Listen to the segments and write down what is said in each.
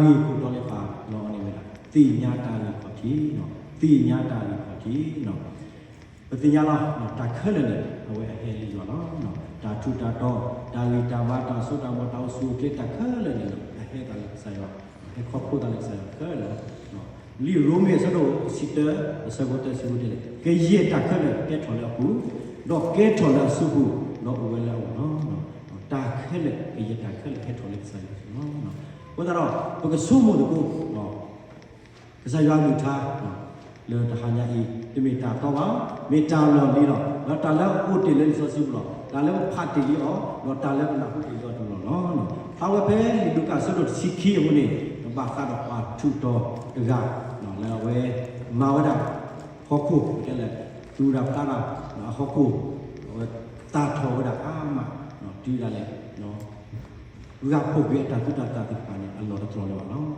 တၢ်ဂ့ၢ်ခိၣ်တီလၢပာ်လီၤအီၤန့ၣ်ဝဲဒၣ် သ့ၣ်ညါတၢ်ဂ့ၢ်ခီၣ်ထံး, သ့ၣ်ညါတၢ်ဂ့ၢ်ခီၣ်ထံး. ပသ့ၣ်ညါလီၤ တၢ်ခဲလၢာ်န့ၣ် အဝဲအဟဲလၢယွၤလီၤ. တၢ်ထူးတၢ်တီၤ, တၢ်ဂံၢ်တၢ်ဘါ, တၢ်စိတၢ်ကမီၤ, တၢ်အိၣ်ဆူၣ်အိၣ်ချ့ တၢ်ခဲလၢာ်န့ၣ် အဟဲသးလၢကစၢ်ယွၤ, ဟဲခီဖျိသးလၢကစၢ်ယွၤခဲလၢာ်လီၤ. လံာ်ရိမ့ၤအဆၢဒိၣ်တဆံတၢ အဆၢဖိတၢ စံးဝဲဒ်လဲၣ်, ကယဲၢ်တၢ်ခဲလၢာ်ကဲထီၣ်လၢအပူၤ, ဒီးကဲထီၣ်လၢအစုပူၤ, ဒီးအိၣ်ဝဲလၢအအိၣ်လီၤ. တၢ်ခဲလၢာ် ကယဲၢ်တၢ်ခဲလၢာ်ဟဲထီၣ်လၢကစၢ်ယွၤအစုလီၤ. အဃိသတးဒီး ပကဆိကမိၣ်သကိး ကစၢ်ယွၤအကလုၢ်ကထါ လၢတဟါညါအံၤ တမ့ၢ်တၢ်အသီဘၣ်, မ့ၢ်တၢ်အလီၢ်လံၤလီၤ. ဒီးတၢ်လၢအအိၣ်တ့ၢ်လၢလံာ်စီဆှံပူၤလီၤ. တၢ်လၢပဖးတ့ၢ်လံအီၤ, ဒီးတၢ်လၢပနၢ်ဟူတ့ၢ်လံအီၤတအိၣ်လီၤ. ဖျါဝဲဖဲလံာ်လူၤကၣ်အဆၢဒိၣ်တဆံခံအပူၤန့ၣ် ဘၣ်ဃးဒီးပှၤထူးတီၤတဂၤ လၢအဝဲမၤဝဲဒၣ် ဟီၣ်ခိၣ် တဲလဲၣ် သူၣ်တၢ်ဖျါတၢ် အဟီၣ်ခိၣ် အဝဲသၣ်ထီၣ်ဝဲဒၣ်အါမး တုၤဒၣ်လဲာ် ဂၤဖှိၣ်ကွံာ်အတၢ်သူၣ်တၢ်သၣ်သ့ၣ်တဖၣ်န့ၣ် အလီၢ်တတြီၤလၢၤ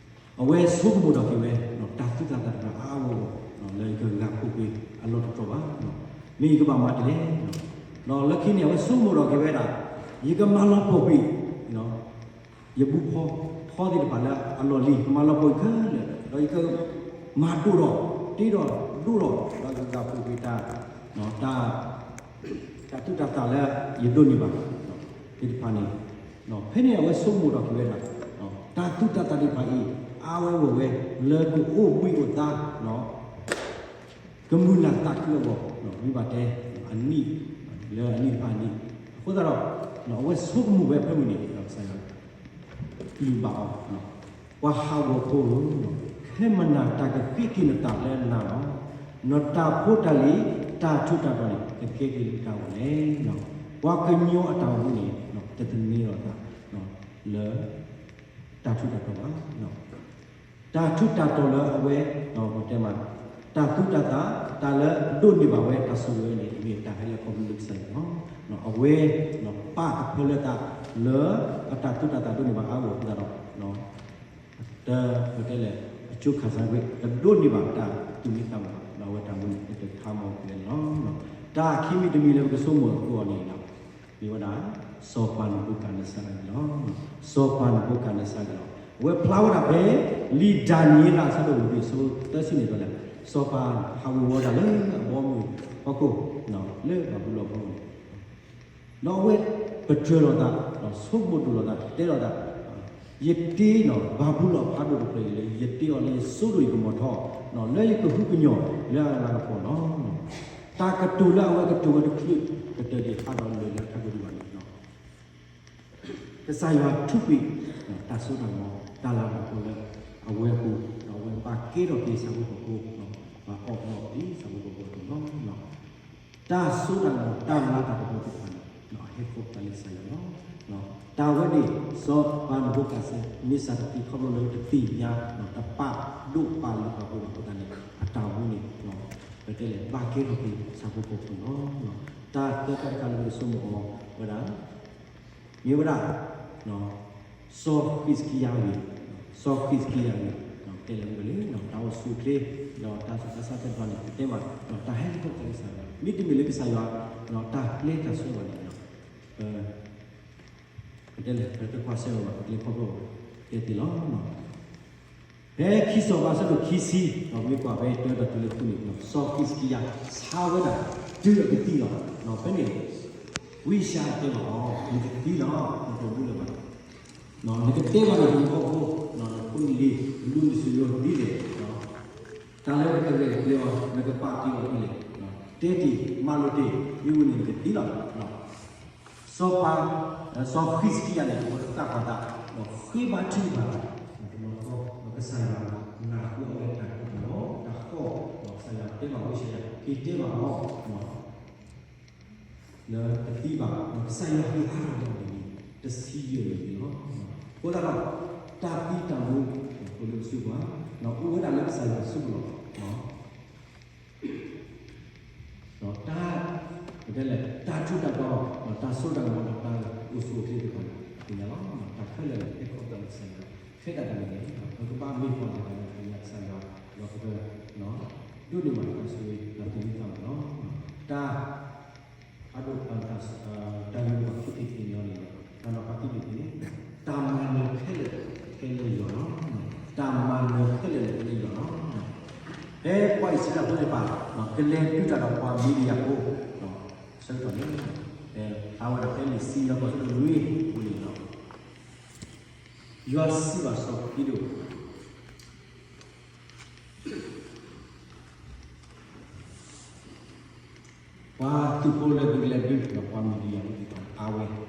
ဘၣ်လီၤ. အဝဲဆိကမိၣ်ထီၣ်က့ၤဝဲ တၢ်သူၣ်တၢ်သၣ်တဖၣ်အါအါဂီၢ်ဂီၢ် လၢယကဂၤဖှိၣ်ကွံာ်အလီၢ်တတြီၤဘၣ်. မ့ၢ်ယကဘၣ်မၤဒ်လဲၣ်. ဒီးလၢခံန့ၣ် အဝဲဆိကမိၣ်ထီၣ်က့ၤဝဲဒၣ် ယကမၤလီၤပှီၢ်ကွံာ် ယဘူၣ်ဖီ ဖီသ့ၣ်တဖၣ်လၢအလီၢ်လံၤ ကမၤလီၤပှီၢ်ခဲလၢာ် ဒီးယက မၤဒိၣ်ထီၣ် တ့ထီၣ် ဒိၣ်ထီၣ် ဒီးယကဂၤဖှိၣ်ကွံာ်တၢ် တၢ် တၢ်သူၣ်တၢ်သၣ်လၢယဒိးန့ၢ်ဘၣ်သ့ၣ်တဖၣ်န့ၣ် ဖဲန့ၣ်အဝဲဆိကမိၣ်ထီၣ်က့ၤဝဲဒၣ် တၢ်သူၣ်တၢ်သၣ်သ့ၣ်တဖၣ်အံၤ အါဝဲဂီၢ်ဝဲ လၢကအိၣ်ဘှံးအိၣ်သါ ကမုၢ်လၢ်သးခုအဂီၢ် ဝံဘၣ်တဲ အနံၣ် လၢအနံၣ်တဖၣ်အနံၣ် အဃိသတးဒီး အဝဲဆိကမိၣ်ဝဲဖဲမုၢ်န့ၣ် ကစၢ်ယွၤ ကလုၢ်ဘၣ်အီၤ, ပှၤဟးဂီၤဖိဧၢ, ခဲမနၤတၢ်ကဃ့ကညးနသးလၢနၤလီၤ. နတၢ်ဖိတၢ်လံၤ တၢ်ထူးတၢ်တီၤန့ၣ် ကကဲက့ၤလၢတၢ်ဂီၤလဲၣ်. ပှၤကညီအတၢ်အိၣ်မူန့ၣ် တသန့ၤလီၤသး လၢ တၢ်ထူးတၢ်တီၤဘၣ်. တၢ်ထူးတၢ်တီၤလၢအဝဲ ပတဲမး တၢ်သူၣ်တၢ်သၣ် တၢ်လၢဒိးန့ၢ်ဘၣ်ဝဲတၢ်ဆိၣ်ဂ့ၤဝဲန့ၣ် မ့ၢ်တၢ်ဟဲလၢခီဖျိလၢကစၢ်ယွၤလီၤ. အဝဲ ပာ်ကဖၢလၢသး လၢအတၢ်သူၣ်တၢ်သၣ်ဒိးန့ၢ်ဘၣ်အါဂီၢ်အဃိသတးဒီး တ ပတဲလဲၣ် အကၠိခးစၢ်ဝဲ တဒိးန့ၢ်ဘၣ်တၢ်သူၣ်မံသးမုာ်ဘၣ် ဒီးအဝဲတၢ်မူန့ၣ် ကတၢၢ်ထါမီၤကလဲာ်န့ၣ်လီၤ. တၢ်ခံမံၤတမံၤလၢပကဆိကမိၣ်အဃိအီၤန့ၣ် မ့ၢ်ဝဲဒၣ် စီၤပၤနဘူၤခၣ်နစၤအံၤလီၤ. စီၤပၤနဘူၤခၣ်နစၤအံၤလီၤ. အဝဲဖျါဝဲဒၣ်ဖဲ လံာ်ဒၤနံးယ့လးအဆၢဒိၣ်လွံၢ်အဆၢဖိသၢဆံန့ၣ်ဒီးလဲၣ် စီၤပၤဟးဝ့ၤဝီၤတၢ်လၢအဘီအမုၢ်ဖီခိၣ် လၢဘၤဘူလိၣ်အဖီခိၣ်န့ၣ် ဒီးအဝဲပတြၢၤလိာ်သး ဒီးဆိကမိၣ်ဒိၣ်လိာ်သး တဲလိာ်သး ယတ့ဘၤဘူလိၣ်အဖးဒိၣ်တဖျၢၣ်အံၤလၢ ယတ့အီၤလၢယစိဒိၣ်ယကမီၤထီ လၢယကဟုကညီၤလၢအဂၤကပီၤလီၤ. တၢ်ကတိၤလၢအဝဲကတိၤဝဲတချုး ကတၢၢ်ဒံးဖးဒီးလၢာ်လၢထးခိၣ်ဒံးဘၣ်န့ၣ် ကစၢ်ယွၤထုးကွံာ် တၢ်စိတၢ်ကမီၤ တၢ်လၤတၢ်ကပီၤလၢအဝဲအပူၤ ဒီးအဝဲဘၣ်ကဲထီၣ်က့ၤဆၢဖိကီၢ်ဖိ ဘၣ်အီၣ်ဘၣ်အီဒ်ဆၢဖိကီၢ်ဖိအသိးလီၤ. တၢ်စိတၢ်ကမီၤ တၢ်လၤတၢ်ကပီၤသ့ၣ်တဖၣ်န့ၣ် ဟဲဃီၤပသးလၢကစၢ်ယွၤလီၤ. တၢ်ဝဲန့ၣ် စီၤပၤနဘူၤခၣ်နစၤတသံးခီဖျိလၢတသ့ၣ်ညါ တပာ်ဒိၣ်ပာ်လၢပှၤဖိဘၣ်အဃိသတးန့ၣ် အတၢ်အိၣ်မူန့ၣ် ပတဲလဲၣ် ဘၣ်ကဲထီၣ်က့ၤဆၢဖိကီၢ်ဖိလီၤ. တၢ်သၢခါတခါလၢပကဆိကမိၣ်အီၤဝဲဒၣ် မ့ၢ်ဝဲဒၣ် စီၤဃံးစကံယၤအဂ့ၢ်, စီၤဃံးစကံယၤအဂ့ၢ် တဲလၢမ့ၢ်လၢ တၢ်အိၣ်ဆူၣ်အိၣ်ချ့ ဒီးတၢ်ဆူးတၢ်ဆါသ့ၣ်တဖၣ်န့ၣ် ပတဲမး တၢ်ဟဲလၢကစၢ်ယွၤ မ့တမ့ၢ်လၢကစၢ်ယွၤ တၢ်ပျဲတၢ်ဆှၢဘၣ်န့ၣ် ပတဲလဲၣ် ပတကွၢ်ဆၢၣ်ဘၣ် ပကျဲခီဖျိ တဲသ့လီၤ. ဖဲခံစီၤပၤအဆၢဒိၣ်ခံဆံ မ့ၢ်ကွၢ်ဖဲတၢတၢ်တုၤလၢဃုန့ၣ် စီၤဃံးစကံယၤ ဆါဝဲဒၣ်တုၤအကသံလီၤ. ဖဲန့ၣ် ဝံယၡါယၤတဲဘၣ်အီၤ နတသံလီၤ နတမူလၢၤဘၣ်. နကတဲဘၣ်နဟံၣ်ဖိဃီဖိ နဖိနလံၤ နဒူနသုးယိၤဒ်လဲၣ် တၢ်လၢနကရဲၣ်ကျဲၤအီၤ နကပာ်တ့ၢ်အီၤဒ်လဲၣ် တဲတ့ၢ်မၤလိာ်တ့ၢ် မ့ၢ်ဝံၤန့ၣ်နကသံလီၤ. စီၤပၤ စီၤဃံးစကံယၤန့ၣ် အဝဲသးပှၢ်သး ဒီးဃ့ဘါထုကဖၣ် တဘျီဃီ ဒီးကစၢ်ယွၤနၢ်ဟူအဝဲတၢ်ကိၢ်တၢ်ဂီၤ တၢ်ဃီ ဒီးကစၢ်ယွၤတဲဘၣ်ဝံယၡါယၤ က့ၤတဲဘၣ်အီၤ လၢတသံဘၣ် ဒီးကစၢ်ယွၤဟ့ၣ်အါထီၣ်ဝဲအီၤန့ၣ် တဆံယဲၢ်န့ၣ်လီၤ. အဃိသတးဒီး တၢ်သံတၢ်မူ အိၣ်လၢပစုပူၤ ဒီးအိၣ်ဝဲဒၣ်လၢကစၢ်ယွၤစုပူၤလီၤ. ဒီးတၢ် ပတဲလဲၣ် တၢ်ထူးတၢ်တီၤ ဒီးတၢ်စိတၢ်ကမီၤ ဒီးတၢ်အိၣ်ဆူၣ်အိၣ်ချ့သ့ၣ်တဖၣ်န့ၣ် သ့ၣ်ညါလီၤ. တၢ်ခဲလၢာ်န့ၣ် ဟဲခီဖျိလၢကစၢ်ယွၤ ခဲဒၣ်တၢ်န့ၣ်န့ၣ် ပကဘၣ်မ့ၢ်ပှၤတဂၤလၢသ့ၣ်ညါကစၢ်ယွၤ ဒီးပက ဒိးန့ၢ်ဘၣ်တၢ်ဆိၣ်ဂ့ၤ တၢ်သူၣ်မံသးမုာ်လီၤ. တၢ် ဖးဒိၣ် တၢ်ဂ့ၢ်မိၢ်ပှၢ်ခံထံၣ်သ့ၣ်ညါန့ၣ် တၢ်နီၤဖးခံထံၣ်သ့ၣ်န့ၣ် တၢ်မၤနၢၤခဲလၢာ် ခဲလၢာ်ယွၤလီၤ. တၢ်မၤနၢၤခဲလၢာ်န့ၣ် ခဲလၢာ်ယွၤလီၤ. ဖဲပှၤအံၣ်စရ့လးဖိသ့ၣ်တဖၣ် ကလဲၤဒုးတၢ်ဒီးပှၤမံၤဒယၣ်ဖိ ဆၢကတီၢ်န့ၣ် ဖဲအဝဲဒၣ်ဖဲလံာ်စံးထီၣ်ပတြၢၤနွံအပူၤန့ၣ်လီၤ. ယွၤစံးဘၣ်စီၤကံးဒဧိၣ် ပှၤသုးဖိလၢသုကလဲၤဒုးဒီးပှၤမံၤဒယၣ်ဖိသ့ၣ်တဖၣ်အါဝဲလီၤ.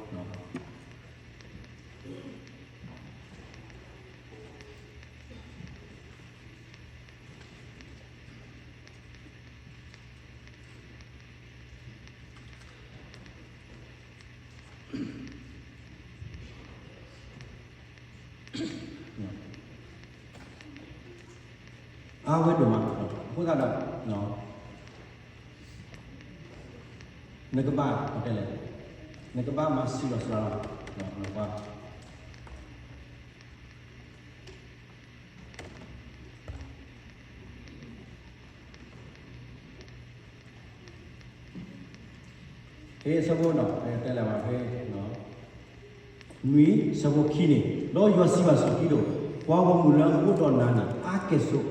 အါဝဲဒိၣ်မး, အဃိသတးဒီး နကဘၣ်တဲလဲၣ်, နကဘၣ်မၤဆံးလီၤစှၤလီၤ ပှၤ ဖဲအဆၢဖိ တဲလၢၤဘၣ်ဖဲ နွံဆၢဖိခံန့ၣ်, ဒီးယွၤစံးဘၣ်စီၤကံးဒဧိၣ်, ပှၤဂီၢ်မုၢ်လၢအအိၣ်ဒီးနၤန့ၣ် အါကဲၣ်ဆိး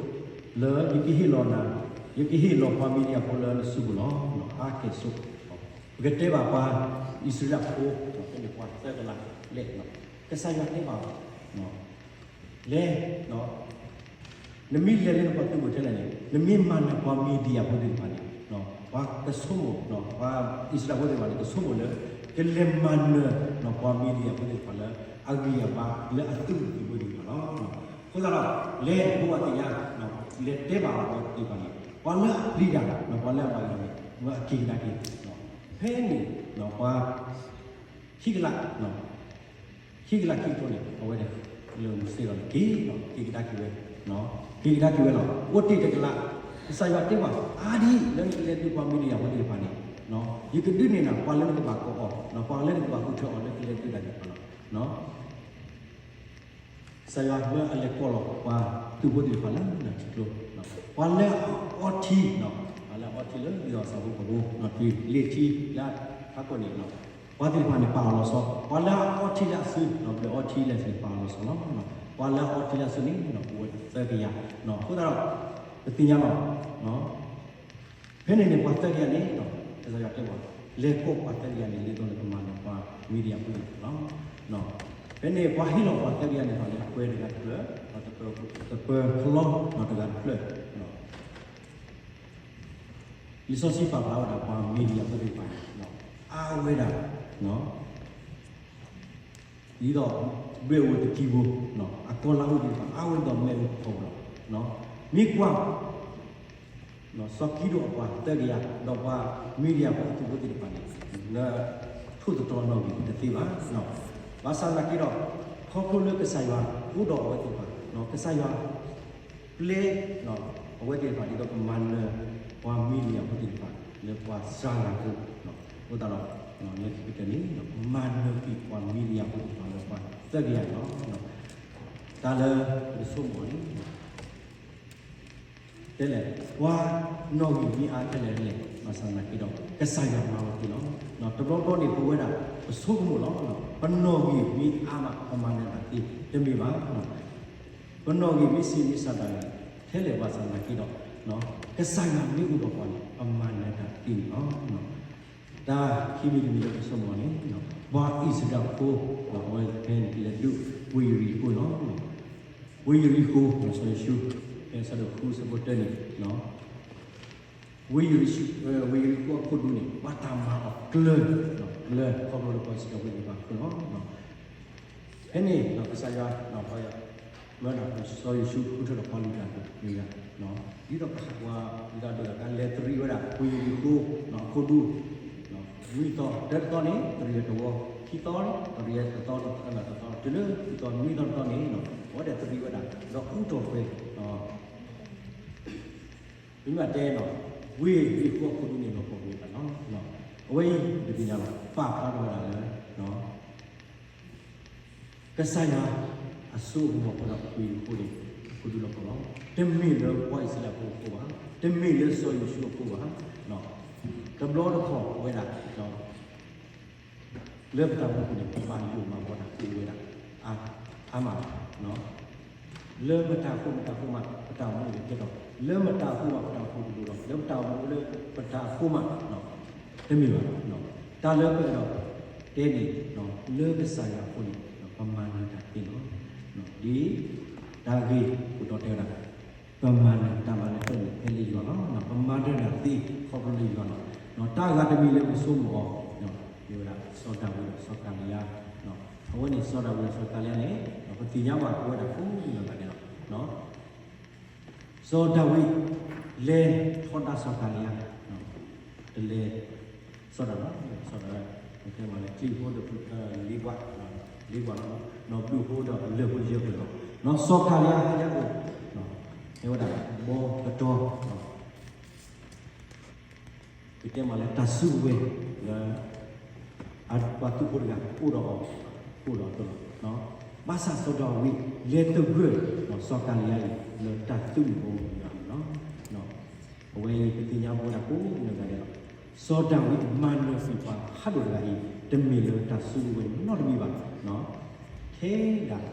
လၢယကဟ့ၣ်လီၤနၤ, ယကဟ့ၣ်လီၤပှၤမံၤဒယၣ်ဖိလၢနစုပူၤလီၤ. အါကဲၣ်ဆိး, ပကတဲဘၣ်ပှၤအံၣ်စရ့လးဖိ ဖဲန့ၣ်ပှၤသၢကလးလဲၣ်, ကစၢ်ယွၤတဲဘၣ် လဲၤ, နမ့ၢ်လဲၤလၢနပှၤသုးဖိထဲလဲၣ်န့ၣ် နမ့ၢ်မၤနၢၤပှၤမံၤဒယၣ်ဖိသ့ၣ်တဖၣ်န့ၣ် ပှၤကဆိကမိၣ်, ပှၤအံၣ်စရ့လးဖိသ့ၣ်တဖၣ်န့ၣ် ကဆိကမိၣ်လၢ ကလဲၤမၤနၢၤ ပှၤမံၤဒယၣ်ဖိသ့ၣ်တဖၣ်လၢ အဂံၢ်အဘါလၢအသုးမုၢ်သံၣ်ဘိသ့ၣ်တဖၣ်လီၤ. အဃိသတးဒီး လဲၤဘိးဘၣ်သ့ၣ်ညါ, လဲၤတဲဘၣ်အဝဲသ့ၣ်တဖၣ်န့ၣ် ပှၤလၢအပျံၤတၢ် ပှၤလၢအဘၣ်ယွၤန့ၣ် အက့ၤကဒါက့ၤ, ဖဲန့ၣ် ပှၤ ခံကလး, ခံကလးခံကထိန့ၣ် အဝဲဒၣ် လၢမူၤစ့ဒီးန့ၣ် က့ၤ, က့ၤကဒါက့ၤဝဲ, က့ၤကဒါက့ၤဝဲလီၤ. အိၣ်တ့ၢ်တကလး, ကစၢ်ယွၤတဲဘၣ် အါဒ်အံၤ လၢနကလဲၤဒုးပှၤမံၤဒယၣ်ဖိသ့ၣ်တဖၣ်န့ၣ်, ယကဒုးနဲၣ်နၤ ပှၤလၢနကဘၣ်ကိးအီၤ, ပှၤလၢနကဘၣ်ဃုထၢအီၤလၢကလဲၤဒုးတၢ်သ့ၣ်တဖၣ်လီၤ. ကစၢ်ယွၤမၢအလဲၤကိးလီၤပှၤသုးဖိသ့ၣ်တဖၣ်လၢနၤထံကျိ, ပှၤလၢအအီထံ, ပှၤလၢအအီထံလၢ ဒ်သိးစီၤဖိကဘိ တုၤလ့ၢ်ထံလၢထးခိၣ်န့ၣ်, ပှၤသ့ၣ်တဖၣ်န့ၣ် ပာ်အီၤလီၤဆီ, ပှၤလၢအအီထံလၢအစု ဘျၢအီထံလၢအစုန့ၣ် ပာ်အီၤလီၤဆီလီၤ. ပှၤလၢအအီထံလၢအစုန့ၣ် အိၣ်ဝဲသၢကယၤ, အဃိသတးဒီး ပသ့ၣ်ညါလီၤ ဖဲန့ၣ်န့ၣ် ပှၤသၢကယၤန့ၣ် ကစၢ်ယွၤတဲဘၣ် လဲၤကိးပှၤသၢကယၤန့ၣ် ဒ်သိးနကမၤနၢၤပှၤမံၤဒယၣ်ဖိသ့ၣ်တဖၣ်လီၤ. ဖဲန့ၣ် ပှၤဟ့ၣ်လီၤပှၤသၢကယၤန့ၣ် ပှၤလၢပှဲၤတဂၤတဖျၢၣ်, သပၢၤဖလီတဂၤတဖျၢၣ်, လံာ်စီဆှံပာ်ဖျါဝဲဒၣ် ပှၤမံၤဒယၣ်ဖိသ့ၣ်တဖၣ်န့ၣ် အါဝဲဒၣ် ဒ်သိး ဘျဲၣ်ဧိၤတကံၢ်ဧိၤ, အကီလၢအအိၣ်သ့ၣ်တဖၣ် အါဝဲဒၣ်မ့ၣ်အူဖီလီၤ. မ့ၢ်ကွၢ် စီၤကံးဒဧိၣ်အပှၤသၢကယၤ ဒီးပှၤမံၤဒယၣ်ဖိအသုးဖိသ့ၣ်တဖၣ်န့ၣ် လၢထိၣ်သတြီၤနီၣ်ဂံၢ်တသ့ဘၣ်. ဘၣ်ဆၣ်သနာ်က့ဒီး ခီဖျိလၢကစၢ်ယွၤအိၣ်ဒီးအဝဲသ့ၣ်တဖၣ်, ကစၢ်ယွၤ ပျဲ အဝဲသ့ၣ်တဖၣ် ဒ်သိးကမၤနၢၤ ပှၤမံၤဒယၣ်ဖိသ့ၣ်တဖၣ် လၢပှၤစှၤဂၤအဃိ, အဃိသတးဒီး လၢခံကတၢၢ်န့ၣ် မၤနၢၤကွံာ်ပှၤမံၤဒယၣ်ဖိသ့ၣ်တဖၣ်လၢပှၤသၢကယၤလီၤ. တၢ်လၢပကဆိကမိၣ်န့ၣ် တဲလဲၣ် ပှၤနီၣ်ဂံၢ်မ့ၢ်အါထဲလဲၣ်လဲၣ် ဘၣ်ဆၣ်သနာ်က့ဒီး ကစၢ်ယွၤမၤဝဲသ့လီၤ. တဘျီဘျီန့ၣ် ပဝဲဒၣ် ပဆိကမိၣ်လီၤ. ပနီၣ်ဂံၢ်မ့ၢ်အါမး ပမၤနၢၤတၢ်သ့ တမ့ၢ်ဘၣ်. ပနီၣ်ဂံၢ်မ့ၢ်ဆံးမ့ၢ်စှၤတၢ်န့ၣ် ထဲလဲၣ်ဘၣ်ဆၣ်သနာ်က့ဒီး ကစၢ်ယွၤမ့ၢ်အိၣ်ဒီးပှၤန့ၣ် ပမၤနၢၤတၢ်သ့န့ၣ်လီၤ. တၢ်ခံမံၤတမံၤလၢပဆိကမိၣ်န့ၣ် ပှၤအံၣ်စရ့လးဖိ အဝဲဖဲလဲၤဒုးဝ့ၢ်ယရံၣ်ခိၣ်လီၤ. ဝ့ၢ်ယရံၣ်ခိၣ် စီၤယိၤၡူ ဖဲအဆၢဒိၣ်ဃုဆၢဖိတၢန့ၣ် ဝ့ၢ်ယရံၣ်ခိၣ်အခိၣ်ဒူန့ၣ် ဘၣ်တၢ်မၤအီၤကျၢၤ, ကျၢၤခီဖျိလၢပှၤအံၣ်စရ့လးဖိသ့ၣ်တဖၣ်အဃိလီၤ. ဖဲန့ၣ် ကစၢ်ယွၤ မၢဒၣ်စီၤယိၤၡူဃုထၢဒီးပှၤလုၢ်တၢ်ဒိၣ်မ့ၢ်ဂ့ၤ, ဒ်သိးပှၤလုၢ်တၢ်ဒိၣ်တဂၤ လဲၤတရံးဝဲဒၣ် ဝ့ၢ်ယရံၣ်ခိၣ်အခိၣ်ဒူ နွံသီ, တၢတသီန့ၣ် တရံးဝဲတဝီ, ခံသီန့ၣ် တရံးဝဲတသီ, တသီ, တုၤလၢခံသီ နွံသီတသီန့ၣ် အဝဲဒၣ်တရံးဝဲဒၣ် ဒီးအူတီၢ်ပှဲၤ မ့ၢ်ဘၣ်တဲနီၤ ဝ့ၢ်ယရံၣ်ခိၣ်အခိၣ်ဒူန့ၣ် လီၤပှီၢ်ဝဲဒၣ်လီၤ. အဝဲအံၤ ပသ့ၣ်ညါလီၤ ပာ်ဖျါထီၣ်ဝဲဒၣ်လၢ ကစၢ်ယွၤအစိအကမီၤအဃိဒီး ဝ့ၢ်ယရံၣ်ခိၣ်န့ၣ် အခိၣ်ဒူလီၤပှီၢ်လီၤ. တမ့ၢ်လၢပှၤအံၣ်စရ့လးဖိအဃိဘၣ်, တမ့ၢ်လၢစီၤယိၤၡူအဃိဘၣ်. တဘျီတခီၣ်ဝဲဒၣ် လၢပတၢ်အိၣ်မူပူၤန့ၣ် ပဘၣ်ယိၣ်မၤဝဲဒၣ်သ့ဝဲဒၣ် အါမးလီၤ. လၢမတၤအဃိ မတၤအဃိမး ပတၢ်အိၣ်မူန့ၣ်ကဲထီၣ်, လၢမတၤအဃိမး ပတၢ်အိၣ်မူတဒိၣ်လီၤ, လၢပတၢ်အိၣ်မူလၢပတၢ်အဃိမး တမ့ၢ်ဘၣ်. တၢ်လၢပအဲၣ်ဒိးတဲန့ၣ် လၢကစၢ်ယွၤအဃိန့ၣ် ပမၤနၢၤတၢ်သ့လီၤ. ဒ်တၢ်ဂ့ၢ်အိၣ်ဒီးတဲဝဲဒၣ် ပမၤနၢၤတၢ်မၤနၢၤတဖျၢၣ်န့ၣ် ဖဲလၢယွၤလီၤ. ပမၤနၢၤတၢ်သ့ခီဖျိလၢယွၤလီၤ. တၢ်ဂၤတမံၤလၢပဆိကမိၣ်အီၤ မ့ၢ်ဝဲဒၣ် စီၤဒၤဝံးဒီးစီၤကၤလံယါ, အဝဲန့ၣ်စီၤဒၤဝံးဒီးစီၤကၤလံယါန့ၣ် ပသ့ၣ်ညါဘၣ်ပဝဲဒၣ်ကိးဂၤဒဲးလီၤ. စီၤဒၤဝံး လဲၤထီဒါစီၤကၤလံယါ, တလဲၤ စီၤဒၤဝံး စီၤဒၤဝံး ပတဲမးလၢ ချံဖိဒီး လ့ကွၢ် လ့ကွၢ်လီၤ, ဘျုးဖိဒီးလၢၢ်ဖိယဲၢ်ဖျၢၣ်လီၤ. စီၤကၤလံယါ ဟဲယါအိၣ် ဟဲဝဲဒၣ် ဘီကတီၤ ပတဲမးလၢတၢ်စုကဝဲၤလၢ ပှၤသုးဖိတဂၤအိၣ်ဒီးအီၤ အိၣ်ဒီးအီၤအသိးလီၤ. ဘၣ်ဆၣ်စီၤဒၤဝံး လဲၤသဂၢၢ် စီၤကၤလံယါအံၤ လၢတၢ်သုးမုၢ်ဘီမုၢ်အဂီၢ်န့ၣ်လီၤ. အဝဲအံၤပသ့ၣ်ညါဘၣ်ဝဲဒၣ်ကိးဂၤဒဲးလီၤ. စီၤဒၤဝံးမၤနၢၤကွံာ်ပှၤဖးဒိၣ်တဂၤအံၤ တမ့ၢ်လၢတၢ်စုကဝဲၤနီတမံၤဘၣ်. ထဲဒၣ်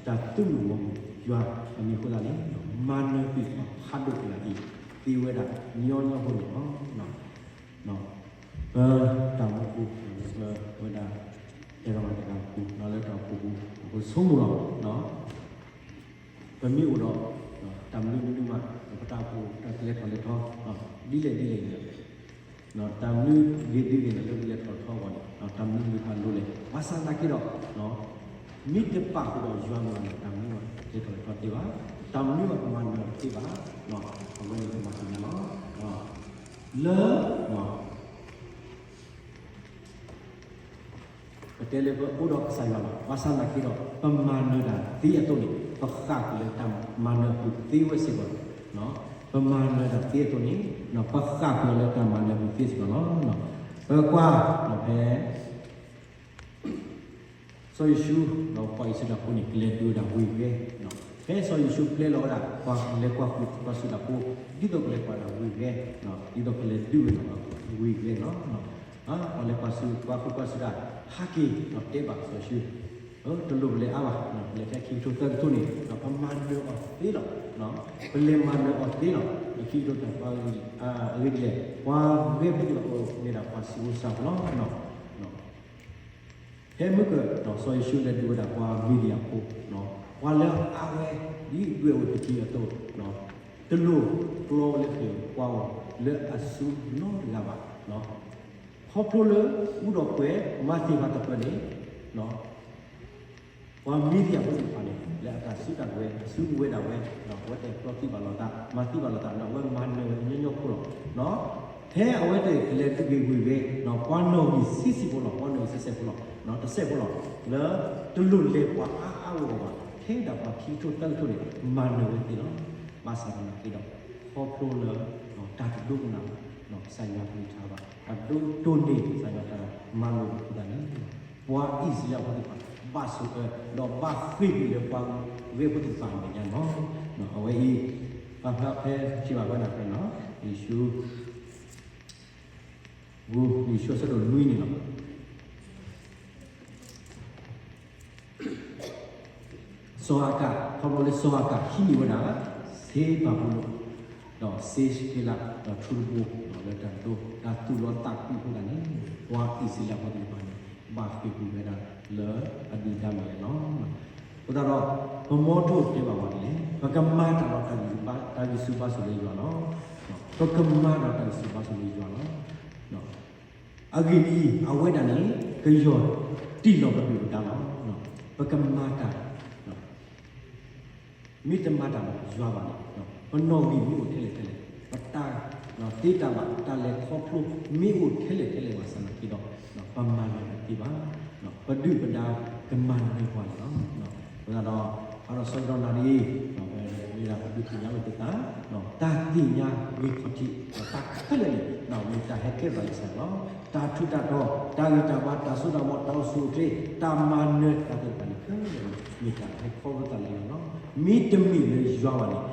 တၢ်သုးမုၢ်ဘီမုၢ် ယွၤအမံၤအဃိသတးန့ၣ် မၤနၢၤကွံာ်ပှၤဖးဒိၣ်တဂၤအံၤ သ့ဝဲဒၣ်ညီညီဖိန့ၣ်လီၤ. ပတၢ်အိၣ်မူပူၤ လၢပဝဲဒၣ် တဲထီၣ်တဂၤပူၤ လၢတၢ်အိၣ်ဖှိၣ်ပူၤ ပဆိကမိၣ်လီၤ. ပမ့ၢ်အိၣ်ဒီး တၢ်မနုၤမနုၤမး ပတၢ်အိၣ်ဖှိၣ်တၢ်ကလဲၤထီၣ်လဲၤထီ ဒ်လဲၣ်ဒ်လဲၣ်န့ၣ် တၢ်မနုၤဂ့ၤဒ်လဲၣ်န့ၣ် လၢပလဲၤထီၣ်ထီအဂီၢ်န့ၣ် တၢ်မနုၤဂ့ၤဖးဒိၣ်လဲၣ် ဘၣ်ဆၣ်သနာ်က့ဒီး မ့ၢ်တပာ်ဃုာ်ဒီးယွၤမ့ၢ်ဘၣ်န့ၣ် တၢ်မနုၤမးလဲၤထီၣ်လဲၤထီသ့ဘၣ်, တၢ်မနုၤမးကမၤနၢၤသ့ဘၣ်, အဝဲန့ၣ်ပဘၣ်သ့ၣ်ညါလီၤ. လၢ ပတဲလၢပအိၣ်ဒီးကစၢ်ယွၤလီၤ. ဘၣ်ဆၣ်သနာ်က့ဒီး ပမၤနၢၤတၢ်သ့အသိးန့ၣ် ပဃၣ်ကွံာ်လၢတၢ်မၤနၢၤအပူၤသ့ဝဲစ့ၢ်ကီးလီၤ. ပမၤနၢၤတၢ်သ့အသိးန့ၣ် ပဃၣ်ကွံာ်လၢတၢ်မၤနၢၤအပူၤသ့စ့ၢ်ကီးလီၤ. ပကွၢ်ဖဲ စီၤယိၤၡူ ဒီးပှၤအံၣ်စရ့လးဖိန့ၣ် ကလဲၤဒုးဝဲဒၣ်ဝ့ၢ်ဂဲၤ, ဖဲစီၤယိၤၡူပျဲလီၤဝဲဒၣ် ပှၤလဲၤကွၢ်ဃုာ်ကွၢ်စိတၢ်ဖိ ဒ်သိးကလဲၤကွၢ်ဒၣ်ဝ့ၢ်ဂဲၤ, ဒ်သိးကလဲၤဒုးဝဲဒၣ်ဝ့ၢ်ဂဲၤလီၤ. ပှၤလဲၤကွၢ်စိကွၢ်ဃုာ်ကွၢ်စိတၢ် ဟဲက့ၤဒီးတဲဘၣ်စီၤယိၤၡူ, တလိၣ်ပလဲၤအါဘၣ်, ပလဲၤထဲခံကထိသၢကထိန့ၣ် ပမၤနၢၤအီၤသ့လီၤ. ပလဲၤမၤနၢၤအီၤသ့လီၤ. ခံကထိတၢ်ပှၤအဂ့ၢ်ဒ်လဲၣ် ပှၤဂဲၤဖိသ့ၣ်တဖၣ်န့ၣ် မ့ၢ်ဒၣ်ပှၤဆူးဖိဆါဖိလီၤ. ဖဲမုၢ်ကၢၢ် စီၤယိၤၡူလဲၤဒုးဝဲဒၣ်ပှၤမံၤဒယၣ်ဖိ, ပှၤလၢအဝဲ ဒ်ဒွဲၣ်အူတက့ၢ်အသိး တလိၣ်ကျီဝဲလၢဃ့ၢ်ပှၤအီၤလၢအစုနီတဂၤဘၣ်. ခီဖျိလၢ အူဒီးပှဲၤ မၤသ့ၣ်တဖၣ်တဖၣ်န့ၣ် ပှၤမံၤဒယၣ်ဖိသ့ၣ်တဖၣ်န့ၣ် လၢအတၢ်စုတၢ်ကဝဲၤ အစုကဝဲၤဒၣ်ဝဲ, အဝဲသ့ၣ်ကျီသံဘၣ်လိာ်သး မၤသံဘၣ်လိာ်သး အဝဲမၤနၢၤဝဲညီညီဖိလီၤ. ဖဲအဝဲသ့ၣ်ကလဲၤဒုးက့ၤဝ့ၢ်ဂဲၤ ပှၤနီၣ်ဂံၢ်ဆံးဆံးဖိလီၤ, ပှၤနီၣ်ဂံၢ်ဆံးဆံးဖိလီၤ, တစဲးဖိလီၤ, လၢတလိၣ်လဲၤပှၤအါအါဂီၢ်ဂီၢ်ဘၣ်, ထဲဒၣ်ပှၤခံကထိသၢကထိန့ၣ် မၤနၢၤဝဲသ့လီၤ. ဘၣ်ဆၣ်သနာ်က့ဒီး ခီဖျိလၢ တၢ်တဒိကနၣ် ကစၢ်ယွၤကလုၢ်ကထါဘၣ်, တၢ်တဒိးန့ၢ်ကစၢ်ယွၤတၢ်မၤလိာ်အဃိသတးန့ၣ် ပှၤအံၣ်စရ့လးဖိသ့ၣ်တဖၣ် ဘၣ်ဆိၣ်အၢ ဒီးဘၣ်ဃ့ၢ်ကွံာ်လၢပှၤဂဲၤဖိသ့ၣ်တဖၣ်အမဲာ်ညါန့ၣ်လီၤ. အဝဲအံၤ ပာ်ဖျါဖဲစံးဘၣ်ဝဲဒၣ်ဖဲန့ၣ် ယ့ၣ်ၡူး ပူၤ ယ့ၣ်ၡူးအဆၢဒိၣ်နွံန့ၣ်လီၤ. စီၤအၤကး ခီဖျိလၢစီၤအၤကးဟံးန့ၢ်ဝဲဒၣ် စ့ဘၤဘူလိၣ် ဒီးစ့စက့လး ဒီးထူတဘိ လၢတၢ်ဒိ တၢ်သူၣ်လီသးကွံအဃိသတးန့ၣ် ပှၤအံၣ်စရ့လးဖိသ့ၣ်တဖၣ်န့ၣ် ဘၣ်ဃ့ၢ်ကွံာ်ဝဲဒၣ်လၢအဒုၣ်ဒါမဲာ်ညါလီၤ. အဃိသတးဒီး ပမီထိၣ်တဲဘၣ်ပှၤဒ်လဲၣ်, ပကမၤတၢ်ဒီးတၢ်ဂံၢ်ဆူၣ်ဘါဆူၣ်လၢယွၤလီၤ. ပကမၤဒီးတၢ်ဂံၢ်ဆူၣ်ဘါဆူၣ်လၢယွၤလီၤ. အဂ့ၢ်ဒ်အံၤ အဝဲဒၣ်န့ၣ် ကယီၢ်တံၢ်လီၤပဒုၣ်ပဒါလီၤ. ပကမၤတၢ် မ့ၢ်တမၤတၢ်ဒီးယွၤဘၣ်န့ၣ် ပနီၣ်ဂံၢ်မ့ၢ်အိၣ်ထဲလဲၣ်ထဲလဲၣ်, ပတၢ်သ့တၢ်ဘၣ် တၢ်လဲၤခီဖျိ မ့ၢ်အိၣ်ထဲလဲၣ်ထဲလဲၣ်ဘၣ်ဆၣ်သနာ်က့ဒီး ပမၤနၢၤတသ့ဘၣ်. ပဒုၣ်ပဒါကမၤနၢၤပှၤန့ၣ်လီၤ. အဃိသတးဒီး ဖးဒီးစီၤကတီၢ်နၣ်ရံၣ် မ့ၢ်ဒၣ်ပဒုးသ့ၣ်ညါလိာ်ပသး တၢ်သ့ၣ်ညါဂ့ၢ်ခီၣ်ထံး တၢ်ခဲလၢာ်န့ၣ် မ့ၢ်တၢ်ဟဲကဲထီၣ်လၢကစၢ်ယွၤလီၤ. တၢ်ထူးတၢ်တီၤ တၢ်ဂံၢ်တၢ်ဘါ တၢ်စိတၢ်ကမီၤ တၢ်အိၣ်ဆူၣ်အိၣ်ချ့ တၢ်မၤနၢၤတၢ်သ့ၣ်တဖၣ်န့ၣ် ခဲလၢာ်န့ၣ် မ့ၢ်တၢ်ဟဲခီဖျိသးလၢယွၤလီၤ. မ့တမ့ၢ်လၢယွၤဘၣ်န့ၣ်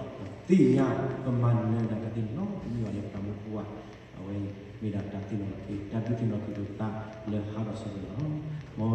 သ့ၣ်ညါပမၤနၢၤတၢ်ကသ့န့ၣ်လီၤ. မ့ၢ်ဘၣ်လၢပတၢ်မူပူၤဘၣ် အဝဲအံၤ မ့ၢ်ဒၣ်တၢ်သ့ၣ်နီၣ်ထီၣ်က့ၤ တၢ်ဒုးသ့ၣ်နီၣ်ထီၣ်က့ၤလိာ်ပသးလၢဟးဒီးဆၢကတီၢ်န့ၣ်လီၤ.